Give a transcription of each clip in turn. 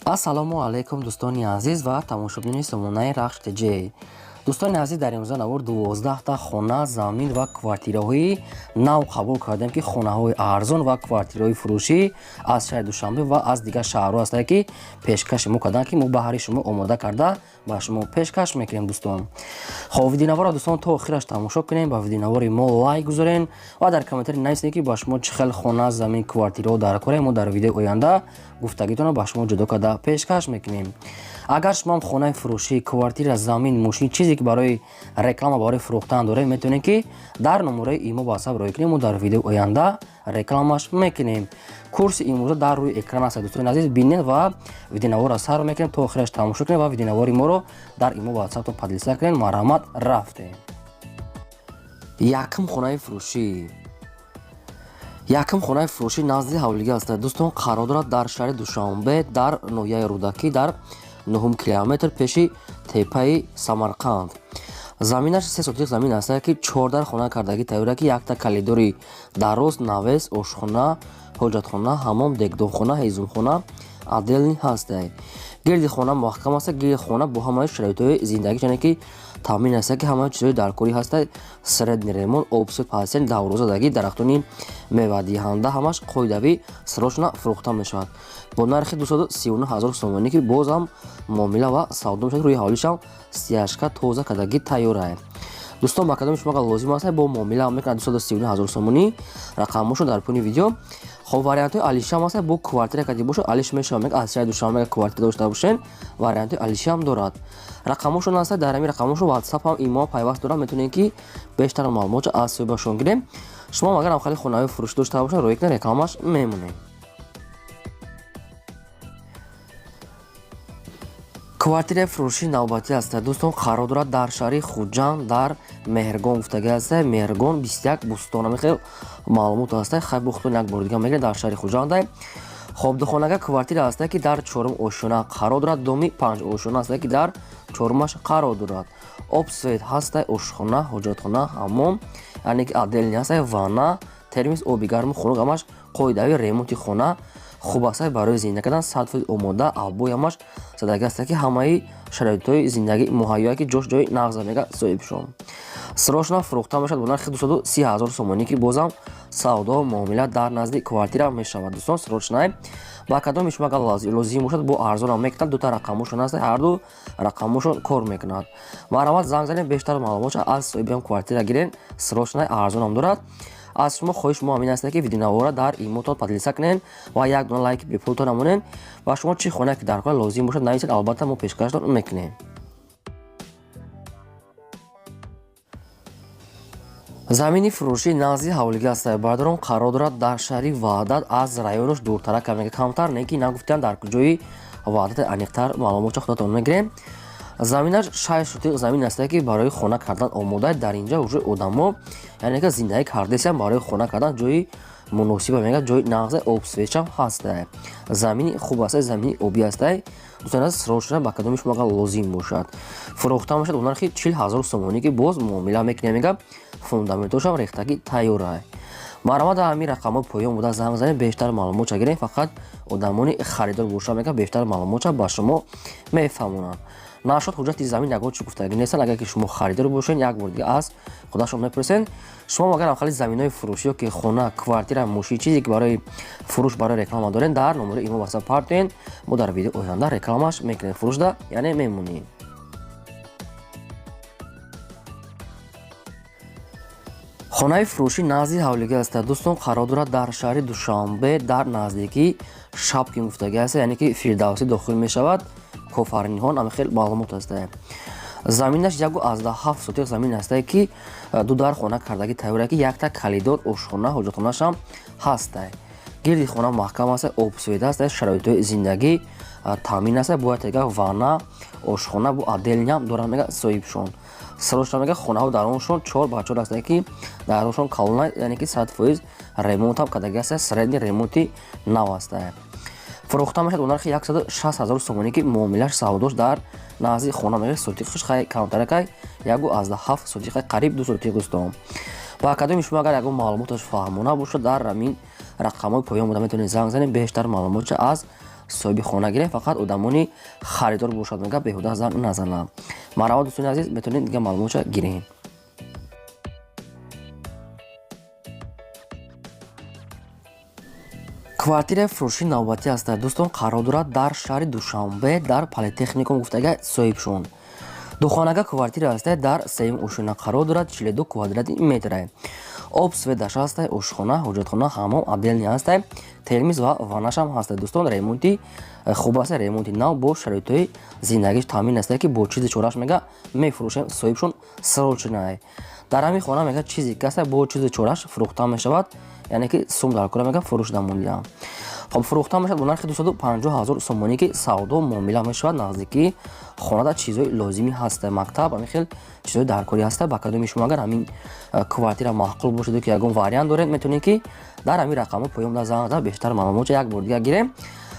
Ассалому алайкум, дӯстони азиз ва тамошобинони сомонаи Рахш ТЖ. Дӯстони азиз, дар имрӯза навор 12та хона, замин ва квартираҳои нав қабул кардем, ки хонаҳои арзон ва квартираҳои фурӯшӣ аз шаҳри Душанбе ва аз дигар шаҳрҳо ҳастанд, ки пешкаши мо карданд, ки мо баҳри шумо омода карда ба шумо пешкаш мекунем, дӯстон. Хоб, видеонаворро, дӯстон, то охираш тамошо кунем, ба видеонавори мо лайк гузорен ва дар комментарий нависед, ки ба шумо чӣ хел хона, замин, квартираҳо дар корем. Мо дар видеои оянда гуфтагитонро ба шумо ҷудо карда пешкаш мекунем. Агар шумоам хонаи фурӯшӣ, квартира, замин, мошин, чизе ки барои реклама, барои фурӯхтан дорем, метавонед, ки дар номерои имо ватсап роҳӣ кунем, мо дар видеои оянда рекламаш мекунем. Курси имрӯза дар рӯи экран аст, дӯстони азиз, бинед ва видеонаворро сар мекунем, то охираш тамошо кунем ва видеонавори моро дар имо ватсаптон поделиться кунед. Марҳамат, рафтем. Якум хонаи фурӯшӣ. Якум хонаи фурӯшӣ назди ҳавлига аст, дӯстон, қарор дорад дар шаҳри Душанбе, дар ноҳияи Рӯдакӣ, дар 9 километр пеши теппаи Самарқанд. Заминаш 3 сотих замин аст, ки чордар хона кардагӣ тайёра, ки якта калидори дароз, навес, ошхона, ҳоҷатхона, ҳамом, дегдонхона, ҳезумхона отдельный ҳастай. Гирди хона маҳкам аст, гирди хона бо ҳамаи шароитҳои зиндагӣ, яъне ки таъмин аст, ки ҳамаи чизҳои даркорӣ ҳастай. Средний ремонт, об, свет, пасен, даврозадагӣ, дарахтони мевадиҳанда, ҳамаш қоидавӣ. Срочно фурӯхта мешавад бо нархи 239 ҳазор сомонӣ, ки бозам муомила ва савдо мешавад. Рӯи ҳавлишам стяжка тоза кардагӣ тайёрае. Дӯстон, ба кадоми шумо агар лозим аст, бо муомила мекунад, 239 ҳазор сомонӣ. Рақамҳошон дар поёни видео. Хоб, вариантҳои алишам аст, бо квартира кади бошад, алиш мешавад. Аз шаҳри Душанбе агар квартира дошта бошен, вариантҳои алишиам дорад. Рақамҳошон аст, дар ҳамин рақамҳошон ватсап ҳам, имо пайваст дорад, метавонед, ки бештар маълумотро аз соҳибашон гирем. Шумо агар ҳам хали хонаҳои фурӯшӣ дошта бошед, роҳӣ кунед, рекламаш мемонем. Квартираи фурӯшии навбатӣ аст, дӯстон, қарор дорад дар шаҳри Хуҷанд, дар Меҳргон гуфтагӣ аст, Меҳргон 21 Бӯстон, ҳамин маълумот аст. Хай, бухтон як бор дига мегиред, дар шаҳри Хуҷанд. Хоб, духонага квартира аст, ки дар чорум ошёна қарор дорад, доми панҷ ошёна аст, ки дар чорумаш қарор дорад. Об, свет ҳаста, ошхона, ҳоҷатхона, ҳаммом, яъне ки отдельный ҳаста, ванна, термос, оби гарму хунук, ҳамаш қоидави. Ремонти хона хуб аст, барои зиндагӣ кардан 100% омода. Обои ҳамаш задагӣ аст, ки ҳамаи шароитҳои зиндагӣ муҳайё, ки ҷош ҷои нағза мега соҳибшон. Срочно фурӯхта мешавад бо нархи 230 ҳазор сомонӣ, ки бозам савдо муомила дар назди квартира мешавад. Дӯстон, срочно. Ба кадоми шумо агар лозим бошад, бо арзонам мекунад. Дута рақамҳошон аст, ҳарду рақамҳошон кор мекунад. Марҳамат, занг занед, бештар маълумотша аз соҳибиам квартира гирен. Срочно, арзонам дорад. Аз шумо хоҳиш мо ҳамин аст, ки видеонаворро дар имотон поделиться кунед ва як дона лайки бепултон намонед. Ва шумо чӣ хонае ки дар кор лозим бошад, нависед, албатта мо пешкаштон мекунем. Замини фурӯшӣ назди ҳавлига аст, бародарон, қарор дорад дар шаҳри Ваҳдат, аз районаш дуртара камега камтар, не ки нагуфтиям дар куҷои Ваҳдати, аниқтар маълумотча худатон мегирем. Заминаш 6 сотиқ замин аст, ки барои хона кардан омода. Дар инҷа уже одамо, яъне ки зиндагӣ кардесиам, барои хона кардан ҷои муносиба мега, ҷои нағза, об, свечам ҳаста, замини хуб аст, замини обӣ аста. Дӯстон азиз, срочно ба кадоми шумо агар лозим бошад, фурӯхта мешавад бо нархи 40 ҳазор сомонӣ, ки боз муомила мекунем мега. Фундаментошам рехтагӣ тайёра. Марҳамат, ҳамин рақамҳои поён буда занг занед, бештар маълумотча гирем. Фақат одамони харидор боша мега, бештар маълумотча ба шумо мефаҳмонанд. Нашод ҳуҷҷати замин ягон чӣ гуфтагӣ нестанд. Агар ки шумо харидор бошед, як бор дига аз худашон мепурсед. Шумо агар ҳам хали заминҳои фурӯшӣ ё ки хона, квартира, мошин, чизе ки барои фурӯш, барои реклама доред, дар номери имо ватсап партоед, мо дар видеои оянда рекламаш мекунем, фурӯшда яъне мемонем. Хонаи фурӯшӣ назди ҳавлига аст, дӯстон, қарор дорад дар шаҳри Душанбе, дар наздикии Шапкин гуфтагӣ аст, яъне ки Фирдавсӣ дохил мешавад, Кофарниҳон, ҳамин хел маълумот аст. Заминаш 1,7 сотиқ замин аст, ки ду дар хона кардагӣ тайёра, ки якта калидор, ошхона, ҳоҷатхонашам ҳаст. Гирди хона маҳкам аст, об, свет аст, шароитҳои зиндагӣ таъмин аст. Бояд тега ванна, ошхона бо отдельный ам дорад мега соҳибшон. Срочно мега. Хонаҳо дароншон чор ба чор аст, ки дароншон калона, яъне ки 100% ремонтам кардагӣ аст, средний ремонти нав аст. Фурӯхта мешавад бо нархи 160 ҳазор сомонӣ, ки муомилаш савдош дар назди хона мега. Сотиқаш хай камтаракай, 1,7 сотиқа, қариб 2 сотиқ. Дӯстон, ба кадоми шумо агар ягон маълумоташ фаҳмона бошад, дар ҳамин рақамҳои поён буда метавонед занг занед, бештар маълумотча аз Соҳиби хона гирем, фақат одамони харидор бошад, мега, беҳуда занг назанам. Марҳамат, дӯстони азиз, метавонед дига маълумотша гирем. Квартираи фурӯши навбатӣ аст, дӯстон, қарор дорад дар шаҳри Душанбе, дар Политехникум гуфтага соҳибшон. Духонага квартира аст, дар сеюм ошёна қарор дорад, 42 квадрати метра. Об, свет аш ҳаст, ошхона, ҳоҷатхона, ҳамом отдельный ҳаст, термиз ва ваннашам ҳаст. Дӯстон, ремонти хуб аст, ремонти нав, бо шароитҳои зиндагиш таъмин аст, ки бо чизи чораш, мега, мефурӯшем. Соҳибшон срочный. Дар ҳамин хона, мега, чизе ки аст, бо чизи чораш фурӯхта мешавад, яъне ки сум дар кора, мега, фурӯш намондиам. Хоб, фурӯхта мешавад бо нархи 250 000 сомонӣ, ки савдо муомила мешавад. Наздикии хонада чизҳои лозимӣ ҳаста, мактаб, ҳамин хел чизҳои даркорӣ ҳаста. Ба кадоми шумо агар ҳамин квартира маъқул бошеду ки ягон вариант доред, метавонед, ки дар ҳамин рақамҳо поёнда занг зада, бештар маълумотро як бор дига гирем.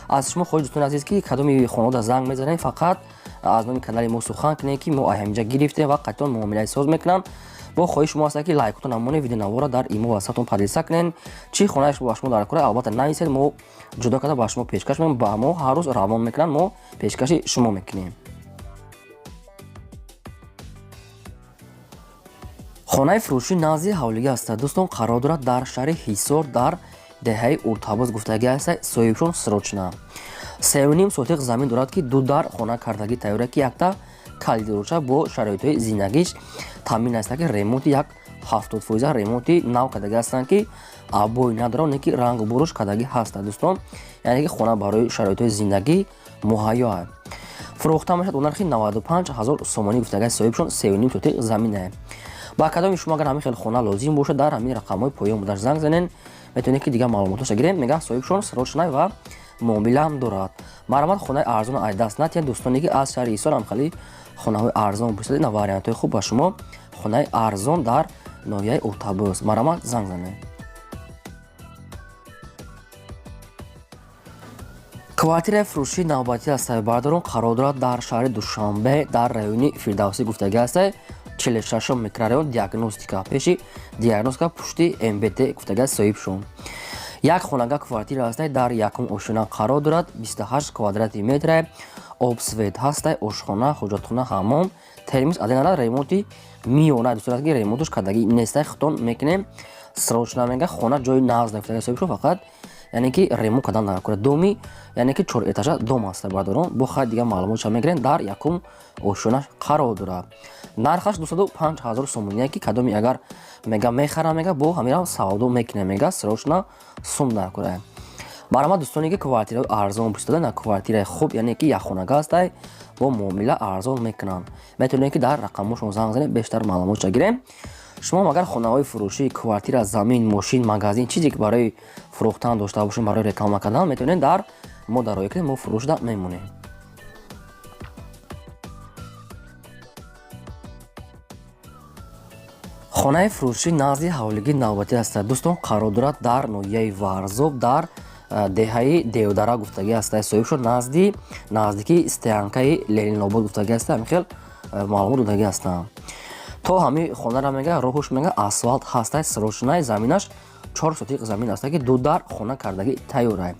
Аз шумо хоҳиш, дӯстони азиз, ки кадоми хонавода занг мезанед, фақат аз номи канали мо сухан кунед, ки мо ҳаминҷа гирифтем ва қатъиён муомилаи соз мекунанд. Бо хоҳиш шумо ҳаста, ки лайкотон намонед, видеонаворро дар имо ва сатон поделиться кунед. Чӣ хонаи ба шумо дар кора, албатта, нависед, мо ҷудо карда ба шумо пешкаш мекунем. Ба мо ҳар рӯз равон мекунанд, мо пешкаши шумо мекунем. Хонаи фурӯшӣ назди ҳавлигӣ аст, дӯстон, қарор дорад дар шаҳри Ҳисор, дар деҳаи Уртабоз гуфтагӣ аст. Соҳибшон срочно. 3,5 сотиқ замин дорад, ки ду дар хона кардагӣ тайёра, ки якта калидорча, бо шароитҳои зиндагиш таъмин аст, ки ремонти як 70% ремонти нав кардагӣ ҳастанд, ки обой надорад, не ки рангу буруш кардагӣ ҳаст, дӯстон. Яъне ки хона барои шароитҳои зиндагӣ муҳайё аст. Фурӯхта мешавад бо нархи 95 ҳазор сомонӣ гуфтагӣ соҳибшон. 3,5 сотиқ заминае. Ба кадоми шумо агар ҳамин хел хона лозим бошад, дар ҳамин рақамҳои поён будаш занг занед, метавонед, ки дигар маълумотоша гирем. Мега, соҳибшон срочный ва муомилаам дорад. Марҳамат, хонаи арзон ай даст натиҳед. Дӯстоне, ки аз шаҳри Ҳисор ҳам хеле хонаҳои арзон пурсидед, ина вариантҳои хуб ба шумо, хонаи арзон дар ноҳияи Уртабӯз. Марҳамат, занг занед. Квартираи фурӯшии навбатӣ аст, бардорон, қарор дорад дар шаҳри Душанбе, дар райони Фирдавсӣ гуфтагӣ аст, 46-ум микрорайон, Диагностика, пеши Диагностика, пушти МБТ гуфтагӣ аст соҳибшон. Як хонага квартира аст, дар якум ошёна қарор дорад, 28 квадрати метра. Об, свет ҳаста, ошхона, ҳоҷатхона, ҳаммом, термиз аденара, ремонти миёна, дӯстон, ки ремонтуш кардагӣ нестай, хитон мекунем срочно. Мега, хона ҷои нағз гуфтагӣ соҳибшон, фақат яъне ки ремонт кардан накунад доми, яъне ки чор этажа дом аст, бардорон. Бо хай дигар маълумотша мегирем. Дар якум ошёна қарор дорад, нархаш 205 ҳазор сомоние, ки кадоми агар, мега, мехарам, мега, бо ҳамирам савдо мекунем, мега, срочно сум накунад. Марҳамат, дӯстоне, ки квартираи арзон пурсида, на квартираи хуб, яъне ки якхонага ҳастай, бо муомила арзон мекунанд, метавонед, ки дар рақамҳошон занг занед, бештар маълумотша гирем. Шумо агар хонаҳои фурӯшӣ, квартира, замин, мошин, магазин, чизе ки барои фурӯхтан дошта бошед, барои реклама кардан, метавонед дар мо дароя кунед, мо фурӯшда мемонем. Хонаи фурӯшӣ назди ҳавлигӣ навбатӣ аст, дӯстон, қарор дорад дар ноҳияи Варзоб, дар деҳаи Девдара гуфтагӣ аст соҳибшон, назди наздикии стоянкаи Ленинобод гуфтагӣ аст. Ҳамин хел маълумот додагӣ ҳастанд. То ҳамин хонара, мега, роҳуш, мега, асфалт ҳастай. Срочный. Заминаш 4 сотиқ замин аста, ки ду дар хона кардагӣ тайёрай.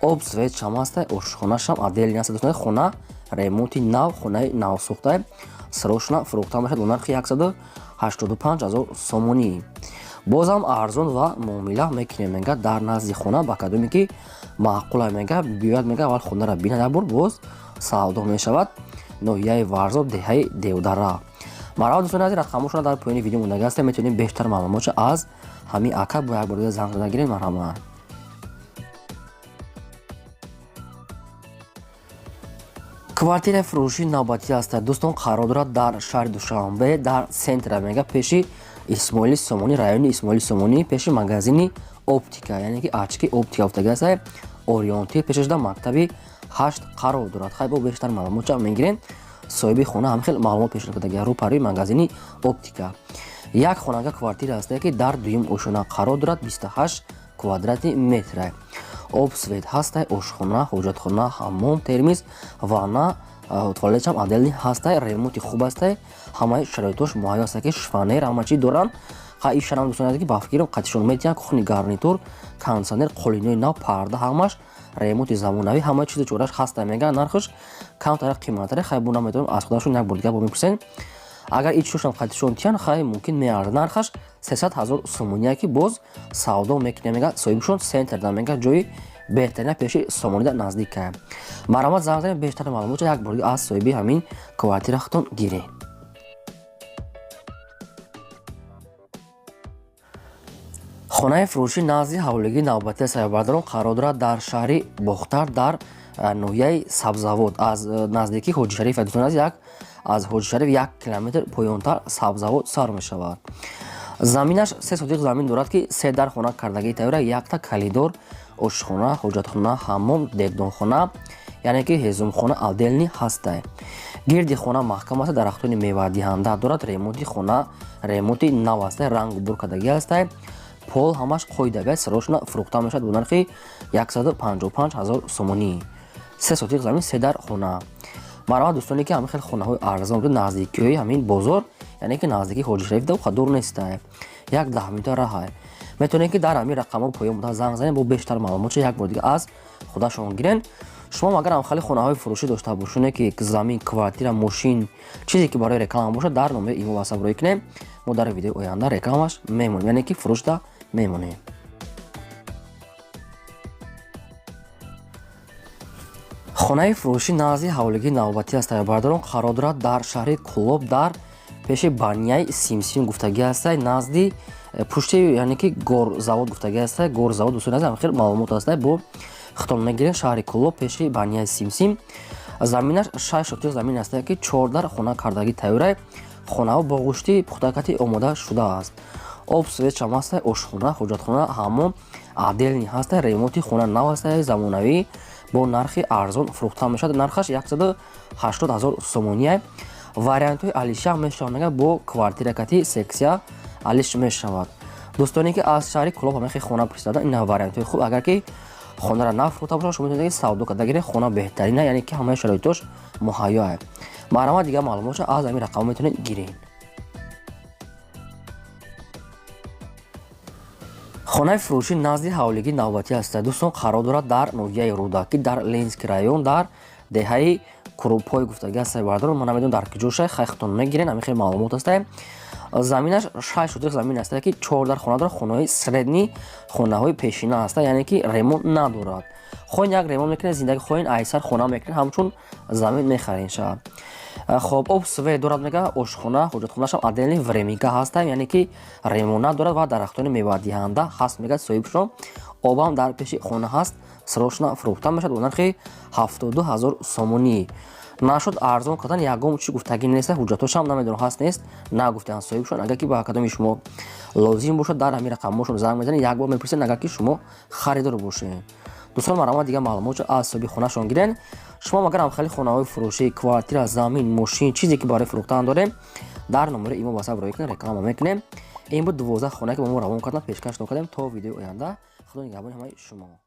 Об, свет шам ҳастай, ошхонашам отдельный аст. Дӯстони, хона ремонти нав, хонаи навсохтай, срочно фурӯхта мешавад бо нархи 185 ҳазор сомонӣ. Бозам арзон ва муомила мекунем, мега. Дар назди хона, ба кадоме ки маъқула, мега, биёяд, мега, аввал хонара бинад, як бор, боз савдо мешавад. Ноҳияи Варзоб, деҳаи Девдара. Марҳамат, дӯстони азиз, рақамҳошона дар поёни видео мондагӣ ҳастем, метавонем бештар маълумотша аз ҳамин ака бо як бор дига занг зада гирем. Марҳамат. Квартираи фурӯшии навбатӣ аст, дӯстон, қарор дорад дар шаҳри Душанбе, дар центра, мега, пеши Исмоили Сомонӣ, райони Исмоили Сомонӣ, пеши магазини оптика, яъне ки очки оптика гуфтагӣ аст, Ориёнтир, пешашда мактаби 8 қарор дорад. Хай, бо бештар маълумотша мегирем. Соҳиби хона ҳам хел маълумот пешниҳод кардагӣ. Рӯпарӯи магазини оптика як хонага квартира ҳастае, ки дар дуюм ошёна қарор дорад, 28 квадрати метра. Об, свет ҳастай, ошхона, ҳоҷатхона, ҳаммом, термиз, ванна, туалетшам отдельный ҳастай. Ремонти хуб ҳастай, ҳамаи шароитош муҳайё ҳастай, ки шифоньер, ҳама чӣ доранд. Ха, ин шарам, дӯстони азиз, ки ба фикрем қатишон метиҳанд. Кухни гарнитур, кондиционер, қолинои нав, парда, ҳамаш Ремонти замонавӣ, ҳама чизи чораш ҳаста, мега. Нархаш камтара, қиматтаре. Хай, бо наметавонем, аз худашон як бор дига бо мепурсем. Агар ичшошам қатишон тиян, хай, мумкин меарзад. Нархаш 300 ҳазор сомония, ки боз савдо мекунем, мега соҳибшон. Центрда, мега, ҷои беҳтарина, пеши Сомонида наздика. Марҳамат, занг занед, бештар маълумотро як бор аз соҳиби ҳамин квартира худтон гиред. Хонаи фурӯшӣ назди ҳавлигии навбатии сайёбардорон қарор дорад дар шаҳри Бохтар, дар ноҳияи Сабзавод, аз наздикии Ҳоҷишариф. Дӯстон азиз, як аз Ҳоҷишариф 1 километр поёнтар Сабзавод сар мешавад. Заминаш 3 сотиқ замин дорад, ки се дар хона кардагии тайёра, якта калидор, ошхона, ҳоҷатхона, ҳаммом, дегдонхона, яъне ки ҳезумхона отдельный ҳастай. Гирди хона маҳкам аст, дарахтони мевадиҳанда дорад. Ремонти хона ремонти нав ҳастай, рангу бур кардагӣ ҳастай, пол ҳамаш қоидагай. Срочно фурӯхта мешавад бо нархи 155 ҳазор сомонӣ. 3 сотиқ замин, се дар хона. Марҳамат, дӯстоне, ки ҳамин хел хонаҳои арзон, наздикиҳои ҳамин бозор, яъне ки наздикии Ҳоҷишариф да дур нестай, як 10 минута раҳай, метавонед, ки дар ҳамин рақамҳо поён буда занг занед, бо бештар маълумотшо як бор дига аз худашон гирен. Шумо агар ҳамхели хонаҳои фурӯшӣ дошта бошоне, ки замин, квартира, мошин, чизе ки барои реклама бошад, дар номери имо васап рӯй кунем, мо дар видеои оянда рекламаш мемонем, яъне ки фурӯшда мемонем. Хонаи фурӯшӣ назди ҳавлигии навбатӣ аст, бардорон, қарор дорад дар шаҳри Кӯлоб, дар пеши баняи Симсим гуфтагӣ ҳастай, назди пушти, яъне ки горзавод гуфтагӣ ҳастай, горзавод. Дӯстони азиз, хел маълумот ҳастай, бо хитон мегирем. Шаҳри Кӯлоб, пеши баняи Симсим. Заминаш 6 сотиқ замин ҳастай, ки чордар хона кардагӣ тайёрай. Хонаҳо бо гӯшти пухтакати омода шудааст. Об, свет шам ҳастай, ошхона, ҳоҷатхона, ҳаммом отдельный ҳастай. Ремонти хона нав ҳастай, замонавӣ, бо нархи арзон фурӯхта мешавад. Нархаш 180 ҳазор сомония. Вариантҳои алиша мешавад, мега, бо квартиракати сексия алиш мешавад. Дӯстоне, ки аз шаҳри Кӯлоб ҳамахе хона пурсида, ин вариантҳои хуб. Агар ки хонаро нафурӯхта бошад, шумо метавонед савдо карда гиред. Хона беҳтарина, яъне ки ҳамаи шароитош муҳайё. Марҳамат, дигар маълумотшо аз ҳамин рақамҳо метавонед гиред. Хонаи фурӯшӣ назди ҳавлигии навбатӣ ҳастад, дӯстон, қарор дорад дар ноҳияи Рӯдакӣ, дар Ленинский район, дар деҳаи Курупой гуфтагӣ ҳастай. Бардорон, ман намедонам, дар куҷо шай, хай, худтон мегирен. Ҳамин хел маълумот ҳастай. Заминаш 6 сотиқ замин ҳастай, ки чордар хона дорад. Хонаҳои средний, хонаҳои пешина ҳастай, яъне ки ремонт надорад. Хоҳин, як ремонт мекунед, зиндаги, хоҳин, айсар хона мекунед, ҳамчун замин мехарен ша. Хоб, об, свет дорад, мега, ошхона, ҳоҷатхонашам отдельный, временка ҳастай, яъне ки ремонт надорад ва дарахтони мевадиҳанда ҳаст, мега соҳибшон. Обам дар пеши хона ҳаст. Срочно фурӯхта мешавад бо нархи 72 ҳазор сомонӣ. Нашуд арзон кардан, ягон чи гуфтагӣ нест. Ҳуҷҷатҳошам намедонам, ҳаст, нест, нагуфтаанд соҳибшон. Агар ки ба кадоми шумо лозим бошад, дар ҳамин рақамҳошон занг мезанед, як бор мепурсед, агар ки шумо харидор бошед. Дӯстон, марҳамат, дигар маълумотшо аз соҳиби хонашон гирен. Шумо агар ҳамхели хонаҳои фурӯшӣ, квартира, замин, мошин, чизе ки барои фурӯхтан дорем, дар номери имо васап рӯй кунед, реклама мекунем. Ин буд 12 хонае, ки ба мо равон карданд, пешкаш кардем. То видеои оянда, худо нигаҳбони ҳамаи шумо.